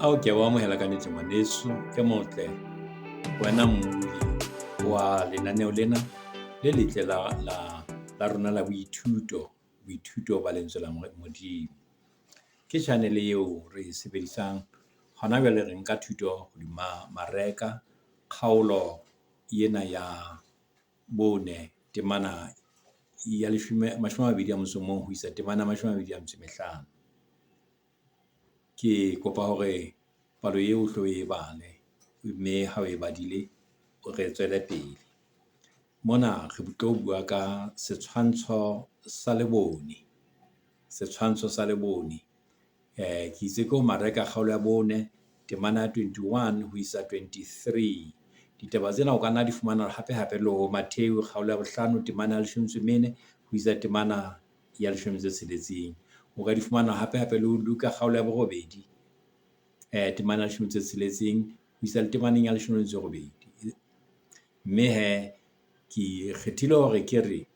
Ao ke a o amohela ka nnete ngwaneso e motle, wena mmohi wa lenaneo lena le letle la rona la boithuto, boithuto ba lentswe la Modimo. Ke channel eo re e sebedisang hona jwale re nka thuto hodima Mareka kgaolo ena ya bone temana ya leshome mashome a mabedi a motso o mong ho isa temana ya mashome a mabedi a metso e mehlano. Ke kopa hore palo eo o hlo e bale, mme ha o e badile re tswele pele. Mona re tlo bua ka setshwantsho sa lebone, setshwantsho sa lebone. Ke itse ke ho Mareka kgaolo ya bone temana ya 21 ho isa 23. Ditaba tsena o ka nna di fumana hape hape le ho Mattheu kgaolo ya bohlano temana ya leshome e metso e mene ho isa temana ya leshome e metso e tsheletseng. O ka di fumana hape hape le ho Luka kgaolo ya borobedi temana ya leshome e metso e tsheletseng ho isa le temaneng ya leshome le metso e robedi. Mme hee ke kgethile hore ke re,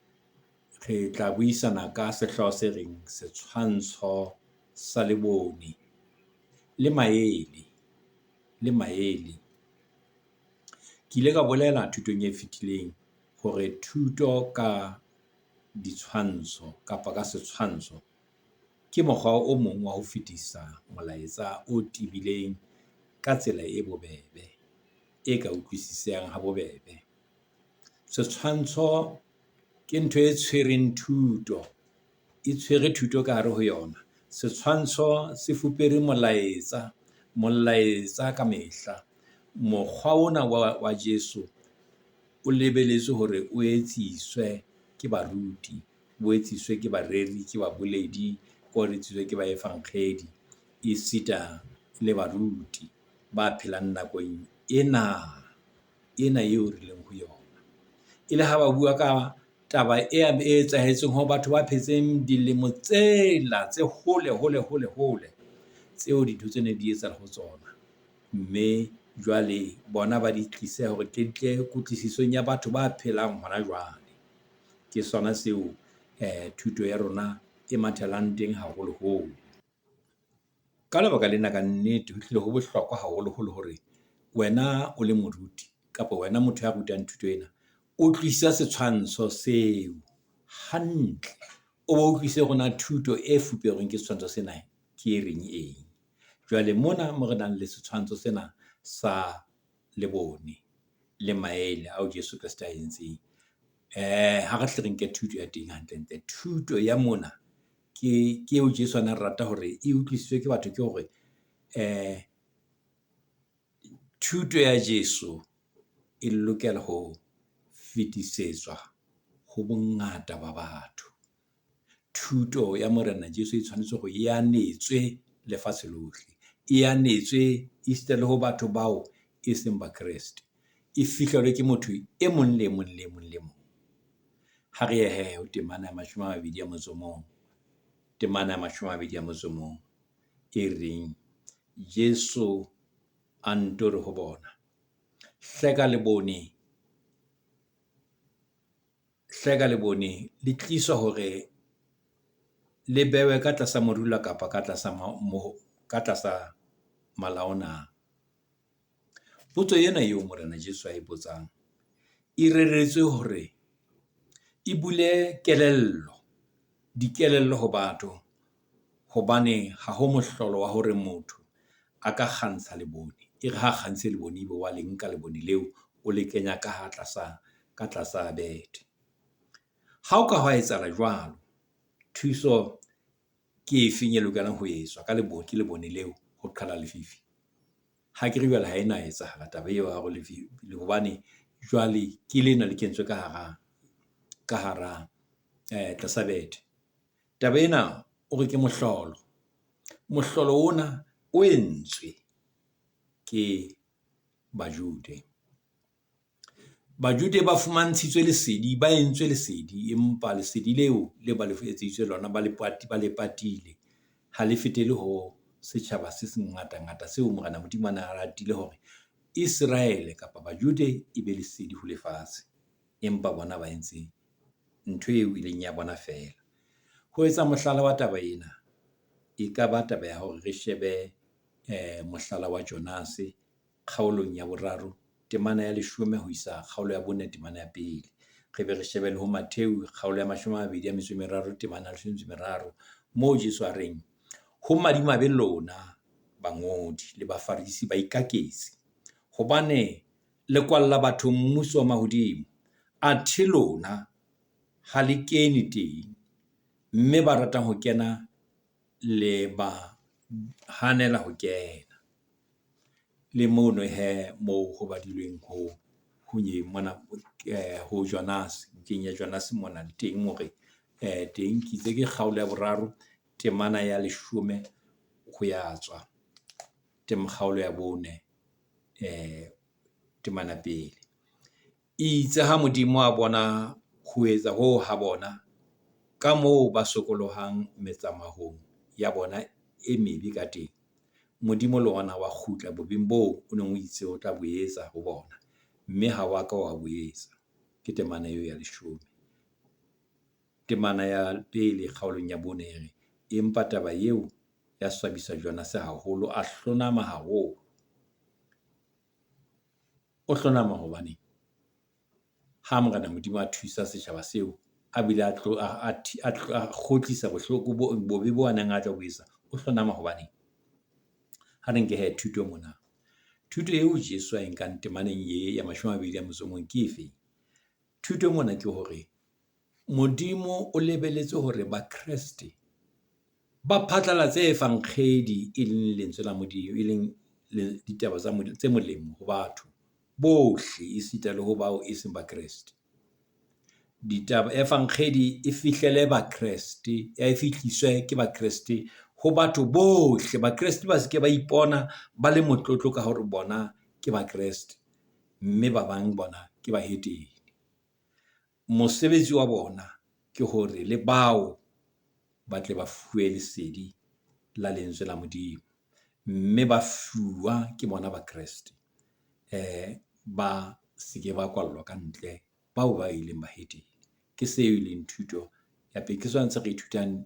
re tla buisana ka sehlooho se reng setshwantsho sa lebone le maele, le maele. Ke ile ka bolela thutong e fetileng hore thuto ka ditshwantsho kapa ka setshwantsho, ke mokgwa o mong wa ho fetisa molaetsa o tibileng ka tsela e bobebe, e ka utlwisisehang ha bobebe. Setshwantsho ke ntho e tshwereng thuto, e tshwere thuto ka hare ho yona. Setshwantsho se fupere molaetsa, molaetsa ka mehla. Mokgwa ona wa Jesu o lebelletswe hore o etsiswe ke baruti, o etsiswe ke bareri, ke baboledi, o ke baefankgedi esita le baruti ba phelang nakong ena, ena eo re leng ho yona. E le ha ba bua ka taba e etsahetseng ho batho ba phetseng dilemo tsela tse hole hole hole hole, tseo dintho tsena di etsahala ho tsona. Mme jwale bona ba di tlise hore di tle kutlwisisong ya batho ba phelang hona jwale. Ke sona seo thuto ya rona e mathelang teng haholoholo. Ka lebaka lena kannete ho hlile ho bohlokwa haholoholo hore wena o le moruti kapa wena motho ya rutang thuto ena, utlwisisa setshwantsho seo hantle. O bo utlwisise hore na thuto e fuperweng ke setshwantsho sena ke e reng eng. Jwale mona mo re nang le setshwantsho sena sa lebone le maele ao Jesu Kreste a entseng. Ha re hle re nke thuto ya teng hantlentle. Thuto ya mona ke eo Jesu ana rata hore e utlwisiswe ke batho ke hore thuto ya Jesu e lokela ho fetisetswa ho bongata ba batho. Thuto ya Morena Jesu e tshwanetse hore e anetswe lefatshe lohle. E anetswe esita le ho batho bao e seng Bakreste. E fihlelwe ke motho e mong le mong le mong le mong. Ha re ye hee ho temana ya mashome a mabedi a motso o mong, temana ya mashome a mabedi a motso o mong e reng, Jesu a nto re ho bona, hleka lebone, hleka lebone le tliswa hore le bewe ka tlasa morula kapa ka tlasa ka tlasa malao na? Potso ena eo Morena Jesu ae botsang, e reretswe hore e bule kelello, dikelello ho batho. Hobane ha ho mohlolo wa hore motho a ka kgantsha lebone, e re ha kgantshitse lebone ebe wa le nka lebone leo, o le kenya ka ha tlasa ka tlasa bethe. Ha o ka hwa etsahala jwalo, thuso ke efeng e lokelang ho etswa ka ke lebone leo ho qhala lefifi? Ha ke re jwale ha ena etsahala taba eo ya hore hobane jwale ke lena le kentswe ka hara ka hara tlasa bethe. Taba ena o re ke mohlolo, mohlolo ona o entswe ke Bajude. Bajude ba fumantshitswe lesedi, ba entswe lesedi, empa lesedi leo le ba le etseditswe lona ba le ba le patile. Ha le fetele ho setjhaba se se ngata ngata seo Morena Modimo ana a ratile hore Israele kapa Bajude e be lesedi ho lefatshe. Empa bona ba entse ntho eo e leng ya bona feela. Ho etsa mohlala wa taba ena, e ka ba taba ya hore re shebe Mohlala wa Jonase kgaolong ya 3 temana ya 10 ho isa kgaolo ya 4 temana ya 1. Re be re shebe le ho Mattheu kgaolo ya 23 temana ya 13, moo Jesu a reng, ho madimabe lona bangodi le bafarisi baikaketsi, hobane le kwalla batho mmuso wa mahodimo, athe lona ha le kene teng, mme ba ratang ho kena le ba hanela ho kena. Le mono he moo ho badilweng ho mona ho Jonas, bukeng ya Jonas mona teng hore teng ke itse ke kgaolo ya 3 temana ya 10 ho ya tswa kgaolo ya 4 temana pele. Itse ha Modimo a bona ho etsa hoo ha bona, ka moo ba sokolohang metsamayong ya bona e mebe ka teng, Modimo le ona wa kgutla bobeng boo o neng o itse o tla bo etsa ho bona, mme ha wa ka wa bo etsa. Ke temana eo ya 10. Temana ya 1 kgaolong ya 4 e re, empa taba eo ya swabisa Jonase haholo, a hlonama haholo. O hlonama hobaneng? Ha Morena Modimo a thusa setjhaba seo, a bile a tlo a kgutlisa bohloko bo bobe bo a neng a tla bo etsa, o hlonama hobaneng? Ha re nke he thuto mona. Thuto eo Jesu a e nkang temaneng ye ya 21 ke efe? Thuto mona ke hore Modimo o lebelletse hore Bakreste ba phatlalatse evankgedi, e leng lentswe la Modimo, e leng ditaba tsa tse molemo ho batho bohle, esita le ho bao e seng Bakreste. Ditaba evankgedi e fihlele Bakreste, e fihliswe ke Bakreste ho batho bohle. Bakreste ba se ke ba ipona ba le motlotlo ka hore bona ke Bakreste, mme ba bang bona ke bahetene. Mosebetsi wa bona ke hore le bao ba tle ba fuwe lesedi la lentswe la Modimo, mme ba fuwa ke bona Bakreste. Ba se ke ba kwallwa ka ntle bao ba ileng bahetene. Ke seo e leng thuto ya pele, ke sona se re ithutang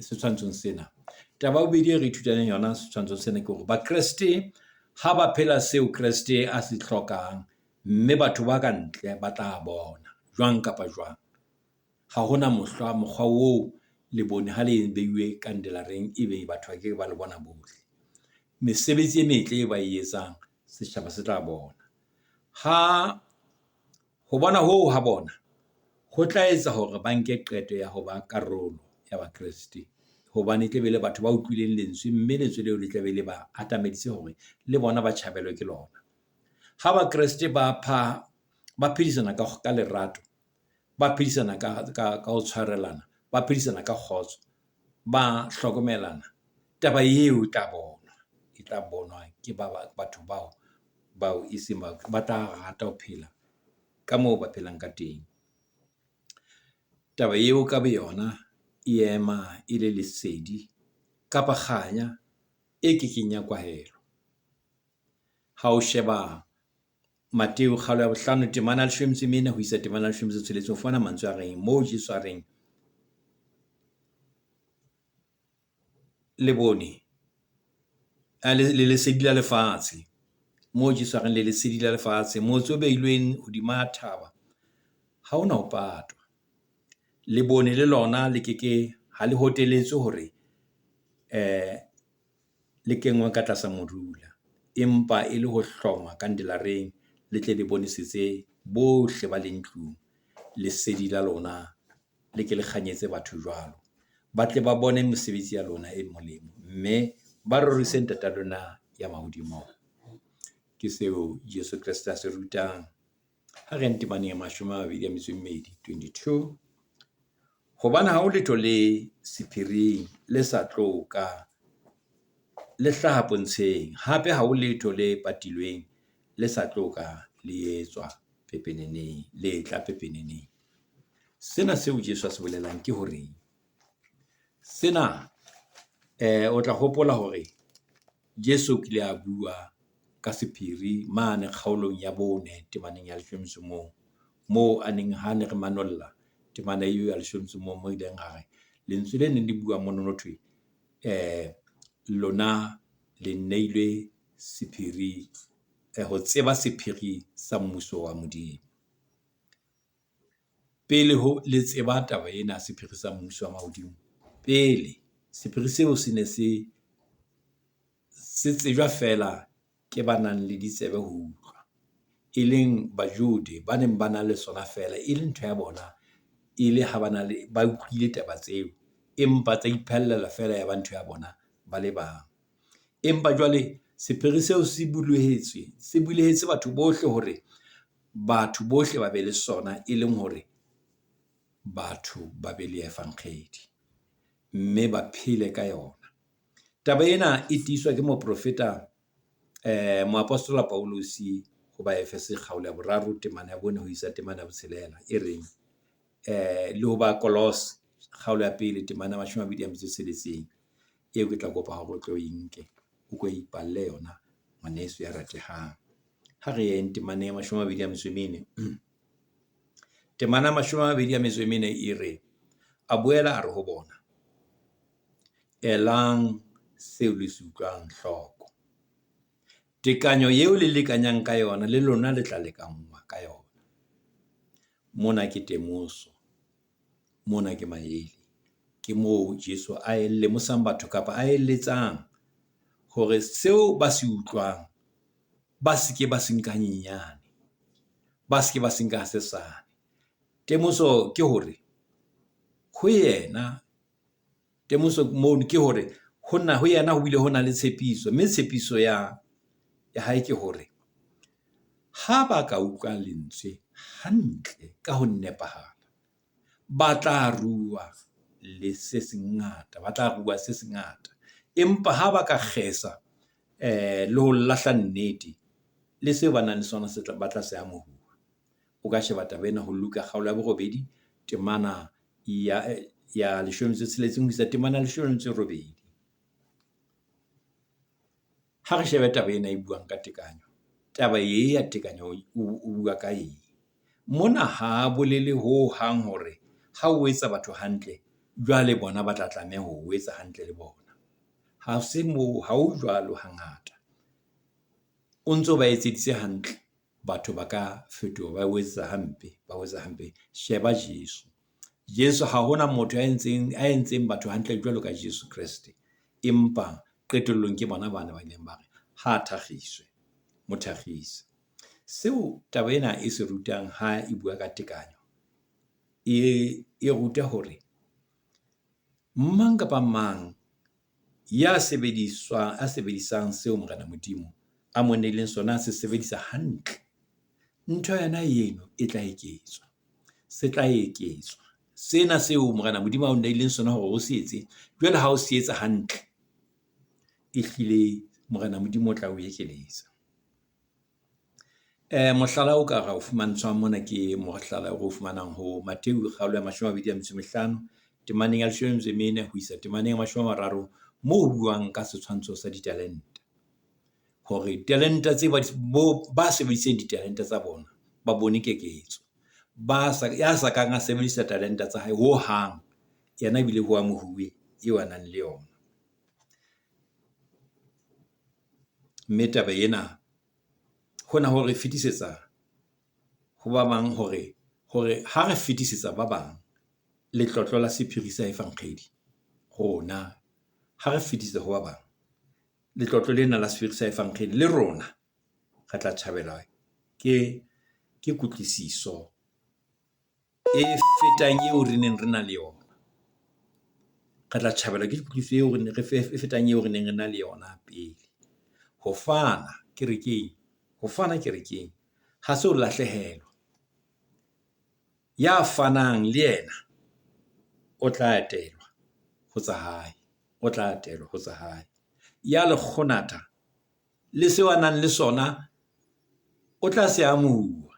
setshwantshong sena. Taba ya bobedi e re ithutang yona setshwantshong sena ke hore Bakreste ha ba phela seo Kreste a se hlokang, mme batho ba ka ntle ba tla bona jwang kapa jwang. Ha hona mokgwa oo lebone ha le beiwe kandelareng, ebe batho ba ke ke ba le bona bohle. Mesebetsi e metle e ba e etsang, setjhaba se tla bona. Ha ho bona hoo ha bona, ho tla etsa hore ba nke qeto ya ho ba karolo ya Bakreste, hobane e tla be le batho ba utlwileng lentswe, mme lentswe leo le tla be le ba atameditse hore le bona ba tjhabelwe ke lona. Ha Bakreste ba phedisana ka lerato, ba phedisana ka ho tshwarelana, ba phedisana ka kgotso, ba hlokomelana, taba eo e tla bonwa, e tla bonwa ke ba batho bao bao e seng ba tla rata ho phela ka moo ba phelang ka teng. Taba eo ka boyona e ema e le lesedi kapa kganya e kekeng ya kwahelwa. Ha o sheba Mattheu kgaolo ya 5 temana ya 14 ho isa temana ya 16, o fumana mantswe a reng, moo Jesu a reng, lebone le lesedi la lefatshe, moo Jesu a reng le lesedi la lefatshe, motse o beilweng hodima thaba ha hona ho patwa. Lebone le lona le keke ha le hoteletswe hore le kenngwe ka tlasa modula, empa e le ho hlongwa kandelareng, le tle le bonesetse bohle ba leng tlung. Lesedi la lona le ke le kganyetse batho jwalo, ba tle ba bone mesebetsi ya lona e molemo, mme ba rorise Ntata lona ya mahodimong. Ke seo Jesu Kreste a se rutang. Ha re temaneng ya 22, 22. Hobane ha ho letho le sephiring le sa tlo ka le hlaha pontsheng, hape ha ho letho le patilweng le sa tlo ka le etswa pepeneneng, le tla pepeneneng. Sena seo Jesu a se bolelang ke hore sena o tla hopola hore Jesu o kile a bua ka sephiri mane kgaolong ya 4 temaneng ya 11, moo a neng ha ne re manolla temana eo ya 11, moo ileng a re lentswe le neng le bua mono no thwe lona Le neilwe sephiri, ho tseba sephiri sa mmuso wa Modimo. Pele ho le tseba taba ena sephiri sa mmuso wa mahodimo. Pele sephiri seo se ne se se tsejwa feela ke ba nang le ditsebe ho utlwa, e leng Bajode ba neng ba na le sona feela e le ntho ya bona, e le ha ba na le ba utlwile taba tseo. Empa tsa iphellela feela ya ba ntho ya bona ba le bang. Empa jwale sephiri seo se bulehetswe se bulehetse batho bohle hore batho bohle ba be le sona, e leng hore batho ba be le efankgedi, mme ba phele ka yona. Taba ena e tiiswa ke moprofeta moapostola Pauluse ho Baefese kgaolo ya boraro temana ya bone ho isa temana ya botshelela e reng, le ho Bakolosse kgaolo ya pele temana ya mashome a mabedi a metso e tsheletseng. Eo ke tla kopa hore o tlo e nke, o ko ipalle yona ngwaneso ya ratehang. Ha re yeng temaneng ya mashome a mabedi a metso e mene. Temana ya mashome a mabedi a metso e mene e re, a boela a re ho bona, elang seo le se utlwang hloko. Tekanyo eo le lekanyang ka yona, le lona le tla lekanngwa ka yona. Mona ke temoso, mona ke maele. Ke moo Jesu a lemosang batho kapa a eletsang hore seo ba se utlwang ba se ke ba se nka hanyenyane, ba se ke ba se nka hasesane. Temoso ke hore ho yena, temoso mono ke hore hona ho yena ho bile ho na le tshepiso, mme tshepiso ya hae ke hore ha ba ka utlwa lentswe hantle ka ho nepahala, ba tla rua le se se ngata, ba tla rua se se ngata. Empa ha ba ka kgesa le ho lahla nnete, le seo ba nang le sona se tla ba tla se amohuwa. O ka sheba taba ena ho Luka kgaolo ya borobedi temana ya leshome le metso e tsheletseng ho isa temana ya leshome le metso e robedi. Ha re shebe taba ena e buang ka tekanyo. Taba e ya tekanyo o bua ka eng? Mona ha bolele hohang hore ha o etsa batho hantle, jwale bona ba tla tlameha ho o etsa hantle le bona. Ha se moo, ha ho jwalo hangata. O ntso ba etseditse hantle, batho ba ka fetoha, ba o etsetsa hampe, ba o etsa hampe. Sheba Jesu. Jesu ha hona motho a entseng batho hantle jwalo ka Jesu Kreste. Empa qetellong ke bona bana ba ileng ba re ha thakgiswe, mo thakgise. Seo taba ena e se rutang ha e bua ka tekanyo, e ruta hore mang kapa mang ya sebediswang, a sebedisang seo Morena Modimo a mo neileng sona, a se sebedisa hantle. Ntho yona eno e tla eketswa, se tla eketswa. Sena seo Morena Modimo ao neileng sona hore o se etse, jwale ha o se etsa hantle, ehlile Morena Modimo o tla o ekeletsa. Mohlala o ka ra o fumantshwang mona ke mohlala o re o fumanang ho Mattheu kgaolo ya mashome a mabedi a metso e mehlano, temaneng ya leshome le metso e mene ho isa temaneng ya mashome a mararo, moo ho buuwang ka setshwantsho sa ditalenta. Hore talenta tse ba sebedisitseng ditalenta tsa bona, ba bone keketso. Ba sa, ya sa kang a sebedisa talenta tsa hae hohang, yena ebile ho amohuwe eo a nang le yona. Mme taba ena, hona ho re fetisetsa ho ba bang hore ha re fetisetsa ba bang letlotlo la sephiri sa efankgedi, rona ha re fetisetsa ho ba bang letlotlo lena la sephiri sa efankgedi, le rona re tla thabelwa ke kutlwisiso e fetang eo re neng re na le yona. Re tla tjhabelwa ke kutlwisiso eo re e fetang eo re neng re na le yona pele. Ho fana kerekeng, ho fana kerekeng ha se ho lahlehelwa. Ya fanang le yena o tla atelwa ho tsa hae, o tla atelwa ho tsa hae. Ya lekgonatha le seo a nang le sona, o tla se amohuwa.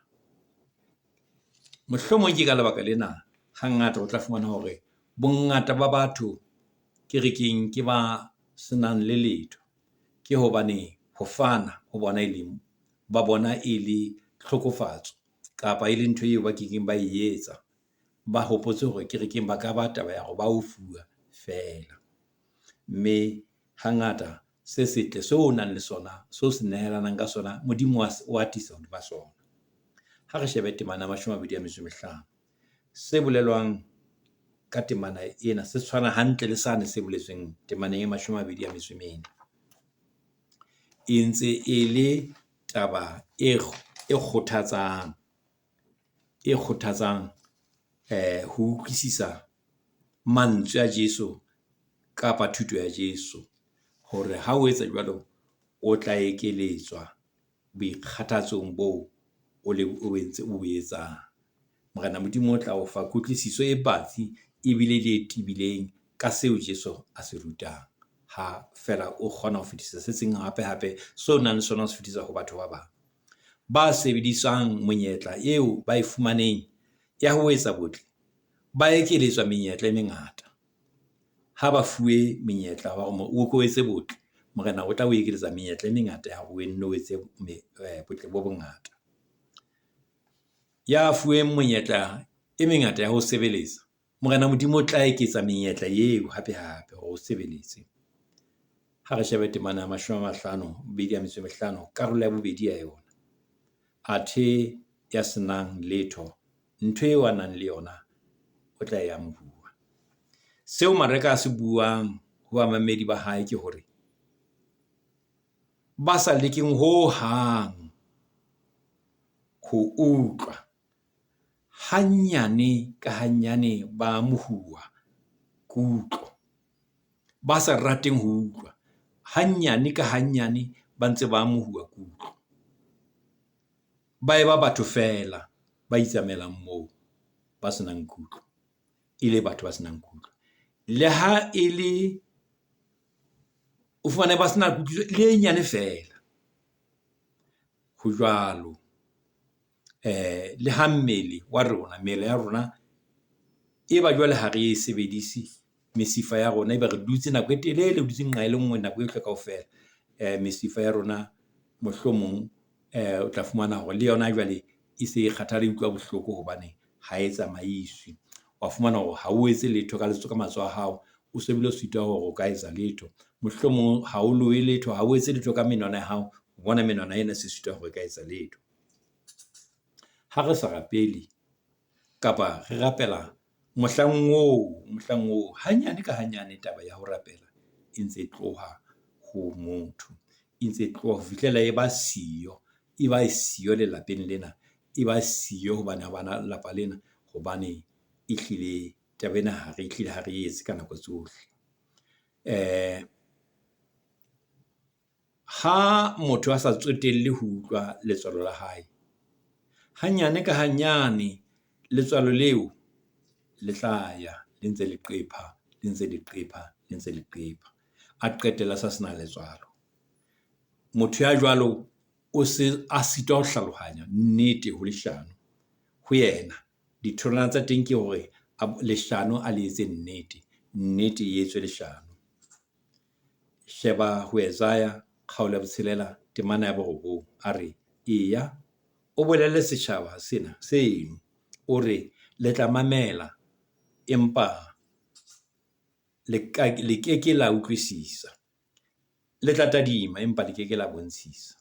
Mohlomong ke ka lebaka lena hangata o tla fumana hore bongata ba batho kerekeng ke ba senang le letho. Ke hobane ho fana ho bona e leng, ba bona e le tlhokofatso kapa e le ntho eo ba kekeng ba e etsa. Ba hopotse hore kerekeng ba ka ba taba ya hore ba o fuwa feela. Mme hangata Se setle seo o nang le sona, seo se nehelanang ka sona, Modimo o atisa hodima sona. Ha re shebe temana ya 25. Se bolelwang ka temana ena se tshwana hantle le sane se boletsweng temaneng ya 24. E ntse e le taba e kgothatsang, e kgothatsang ho utlwisisa mantswe a Jesu kapa thuto ya Jesu. Hore ha o etsa jwalo, o tla ekeletswa boikgathatsong boo o o etsang. Morena Modimo o tla o fa kutlwisiso e batsi ebile le e tebileng ka seo Jesu a se rutang. Ha feela o kgona ho fetisa se seng hape hape seo o nang le sona ho se fetisa ho batho ba bang. Ba sebedisang monyetla eo ba e fumaneng ya ho etsa botle, ba ekeletswa menyetla e mengata. Ha ba fuwe menyetla wa hore o ko etse botle, Morena o tla o ekeletsa menyetla e mengata ya hore o nne o etse botle bo bongata. Ya fuweng monyetla e mengata ya ho sebeletsa, Morena Modimo o tla eketsa menyetla eo hape hape hore o sebeletse. Ha re shebe temana ya 55, karolo ya bobedi ya yona. Athe ya senang letho, ntho eo a nang le yona o tla e amohuwa. Seo Mareka a se buang ho bamamedi ba hae ke hore ba sa lekeng hohang ho utlwa, hanyane ka hanyane ba amohuwa kutlo. Ba sa rateng ho utlwa, hanyane ka hanyane ba ntse ba amohuwa kutlo. Ba eba batho feela ba itsamaelang moo, ba senang kutlo. E le batho ba senang kutlo. Le ha e le, o fumane ba sena kutlwisiso le e nyane feela. Ho jwalo le ha mmele wa rona, mmele ya rona e ba jwale ha re e sebedise mesifa ya rona, ebe re dutse nako e telele, o dutse nqa e le nngwe nako yohle kaofela. Mesifa ya rona mohlomong o tla fumana hore le yona jwale e se e kgathala, e utlwa bohloko hobane ha e tsamaiswe. Wa fumana hore ha o etse letho ka ka matsoho a hao, o se bile o sitwa hore o ka etsa letho. Mohlomong ha o loye letho, ha o etse letho ka menwana ya hao, o bona menwana ena e se sitwa hore e ka etsa letho. Ha re sa rapele kapa re rapela mohlang oo, mohlang oo, hanyane ka hanyane taba ya ho rapela e ntse e tloha ho motho. E ntse e tloha ho fihlela e ba siyo, e ba siyo lelapeng lena, e ba siyo hobane bana lelapa lena. Hobane ehlile taba ena ha re ehlile ha re etse ka nako tsohle. Ha motho a sa tsotelle ho utlwa letswalo la hae, hanyane ka hanyane letswalo leo le tla ya le ntse le qepha, le ntse le qepha, le ntse le qepha. A qetella a sa sena letswalo. Motho ya jwalo o se a sitwa ho hlalohanya nnete ho leshano. Ho yena ditholwana tsa teng ke hore leshano a le etse nnete, nnete e etswe leshano. Sheba ho Isaiah kgaolo ya botshelela temana ya borobong, a re, eya o bolelle setjhaba sena seno, o re le tla mamela empa le le keke la utlwisisa. Le tla tadima empa le keke la bontshisa.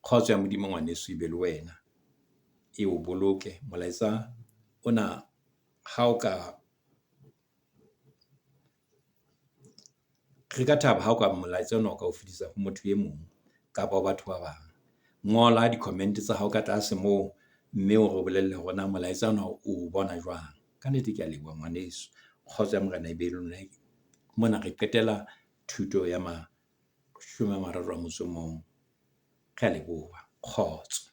Kgotso ya Modimo ngwaneso e be le wena, e o boloke. Molaetsa ona ha o ka re ka thaba ha o ka molaetsa ona o ka o fetisa ho motho e mong kapa ho batho ba bang. Ngola di-comment tsa hao ka tlase moo, mme o re bolelle hore na molaetsa ona o bona jwang. Ka nnete ke a leboha ngwaneso. Kgotso ya Morena e be le lona. Mona re qetela thuto ya 31. Re a leboha. Kgotso.